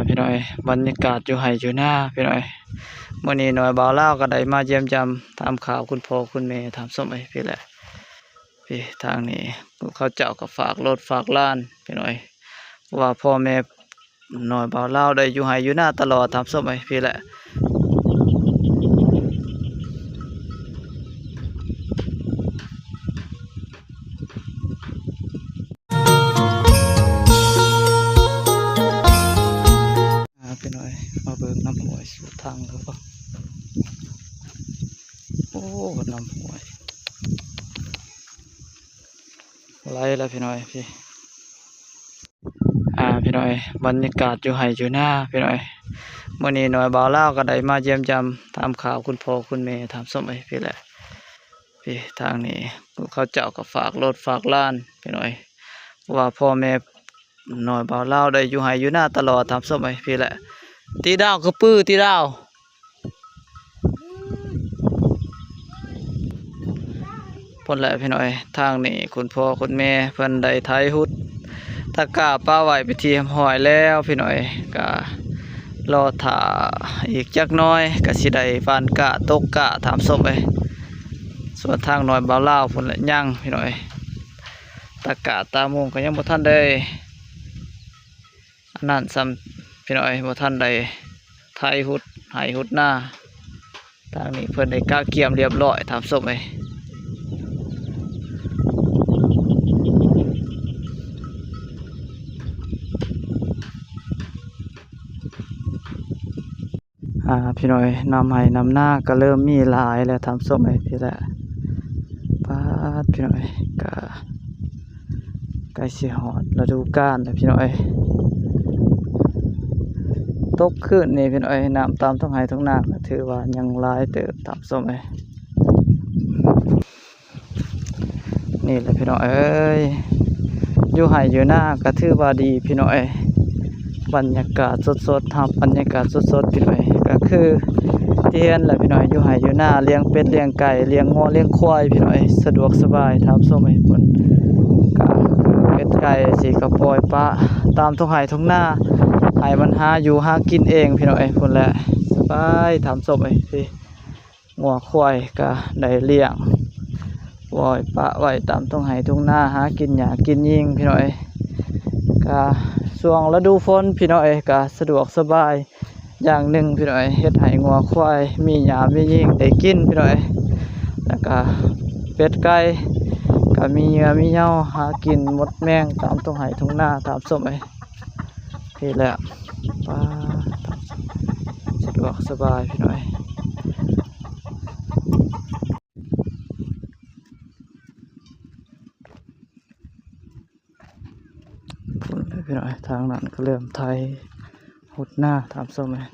ພີ່ນ້ອງເອີຍ ບັນຍາກາດຢູ່ໄຮ່ຢູ່ນາພີ່ນ້ອງເອີຍ. ມື້ນີ້ນ້ອຍບ່າວລາວກໍໄດ້ມາຢ້ຽມຢາມຖາມຂ່າວຄຸນພໍ່ຄຸນແມ່ທ່ານຜູ້ຊົມເອີຍ. ພີ້ແຫຼະ ພີ້ທາງນີ້ເຂົາເຈົ້າກໍຝາກລົດຝາກລານພີ່ນ້ອງເອີຍ ເພາະວ່າພໍ່ແມ່ນ້ອຍບ່າວລາວໄດ້ຢູ່ໄຮ່ຢູ່ນາຕະຫຼອດທ່ານຜູ້ຊົມເອີຍ. ພີ້ແຫຼະ ອ່າ ພີ່ນ້ອງເອີຍ ມາເບິ່ງນ້ຳຫ້ວຍສູ່ທາງເດີ. ໂອ້ ນ້ຳຫ້ວຍໄຫຼແລ້ວພີ່ນ້ອງເອີຍ. ພີ້ ອ່າ ພີ່ນ້ອງເອີຍ ບັນຍາກາດຢູ່ໄຮ່ຢູ່ນາພີ່ນ້ອງເອີຍ. ມື້ນີ້ນ້ອຍບ່າວລາວກໍໄດ້ມາຢ້ຽມຢາມຖາມຂ່າວຄຸນພໍ່ຄຸນແມ່ທ່ານຜູ້ຊົມເອີຍ. ພີ້ແຫຼະ ພີ້ທາງນີ້ເຂົາເຈົ້າກໍຝາກລົດຝາກລານພີ່ນ້ອງເອີຍ ເພາະວ່າພໍ່ແມ່ນ້ອຍບ່າວລາວໄດ້ຢູ່ໄຮ່ຢູ່ນາຕະຫຼອດທ່ານຜູ້ຊົມເອີຍ. ພີ້ແຫຼະ ຕີດາວຄືປືຕີດາວ. ພຸ້ນແຫຼະພີ່ນ້ອງເອີຍ ທາງນີ້ຄຸນພໍ່ຄຸນແມ່ເພິ່ນໄດ້ໄຖຫຸດຕະກ້າປະໄວ້ເປັນທີ່ຮຽບຮ້ອຍແລ້ວພີ່ນ້ອງເອີຍ. ກະລໍຖ້າອີກຈັກໜ້ອຍ ກະຊິໄດ້ຫວ່ານກ້າຕົກກ້າທ່ານຜູ້ຊົມເອີຍ. ສ່ວນທາງນ້ອຍບ່າວລາວພຸ້ນແຫຼະ ຍັງພີ່ນ້ອງເອີຍ ຕະກ້າຕາມຸງກໍຍັງບໍ່ທັນໄດ້ ອັນນັ້ນຊ້ຳພີ່ນ້ອງເອີຍ ບໍ່ທັນໄດ້ໄຖຫຸດໄຮ່ຫຸດນາ. ທາງນີ້ເພິ່ນໄດ້ກະກຽມຮຽບຮ້ອຍທ່ານຜູ້ຊົມເອີຍ. ອ່າ ພີ່ນ້ອງເອີຍ ນ້ຳໄຮ່ນ້ຳນາກໍເລີ່ມມີຫຼາຍແລ້ວທ່ານຜູ້ຊົມເອີຍ. ພີ້ແຫຼະ ປາດ ພີ່ນ້ອງເອີຍ ກະໃກ້ຊິຮອດລະດູການແລ້ວພີ່ນ້ອງເອີຍ. ຕົກຄືນນີ້ພີ່ນ້ອງເອີຍ ນ້ຳຕາມທົ່ງໄຮ່ທົ່ງນາກໍຖືວ່າຍັງຫຼາຍເຕີບທ່ານຜູ້ຊົມເອີຍ. ນີ້ແຫຼະພີ່ນ້ອງເອີຍ ຢູ່ໄຮ່ຢູ່ນາກໍຖືວ່າດີພີ່ນ້ອງເອີຍ. ບັນຍາກາດສົດໆ ຮັບບັນຍາກາດສົດໆ ພີ່ນ້ອງເອີຍ ກໍຄືທີ່ເຫັນແຫຼະພີ່ນ້ອງເອີຍ ຢູ່ໄຮ່ຢູ່ນາ ລ້ຽງເປັດລ້ຽງໄກ່ ລ້ຽງງົວລ້ຽງຄວາຍພີ່ນ້ອງເອີຍ ສະດວກສະບາຍທ່ານຜູ້ຊົມເອີຍ. ພຸ້ນກໍເປັດໄກ່ຊີ້ກໍປ່ອຍປະຕາມທົ່ງໄຮ່ທົ່ງນາ ໃຫ້ມັນຫາຢູ່ຫາກິນເອງພີ່ນ້ອງເອີຍ. ພຸ້ນແຫຼະ ສະບາຍທ່ານຜູ້ຊົມເອີຍ. ງົວຄວາຍກະໄດ້ລ້ຽງ ປ່ອຍປະໄວ້ຕາມທົ່ງໄຮ່ທົ່ງນາ ຫາກິນຫຍ້າກິນຍິງພີ່ນ້ອງເອີຍ. ກະຊ່ວງລະດູຝົນພີ່ນ້ອງເອີຍ ກະສະດວກສະບາຍຢ່າງໜຶ່ງພີ່ນ້ອງເອີຍ ເຮັດໃຫ້ງົວຄວາຍມີຫຍ້າມີຍິງໄດ້ກິນພີ່ນ້ອງເອີຍ. ແລ້ວກະເປັດໄກ່ກະມີເຫຍື່ອມີເຫຍື່ອຫາກິນມົດແມງຕາມທົ່ງໄຮ່ທົ່ງນາທ່ານຜູ້ຊົມເອີຍ. ພີ້ແຫຼະ ປາດ ສະດວກສະບາຍພີ່ນ້ອງເອີຍ. ພຸ້ນແຫຼະພີ່ນ້ອງເອີຍ ທາງນັ້ນກໍເລີ່ມໄຖຫຸດນາທ່ານຜູ້ຊົມເອີຍ.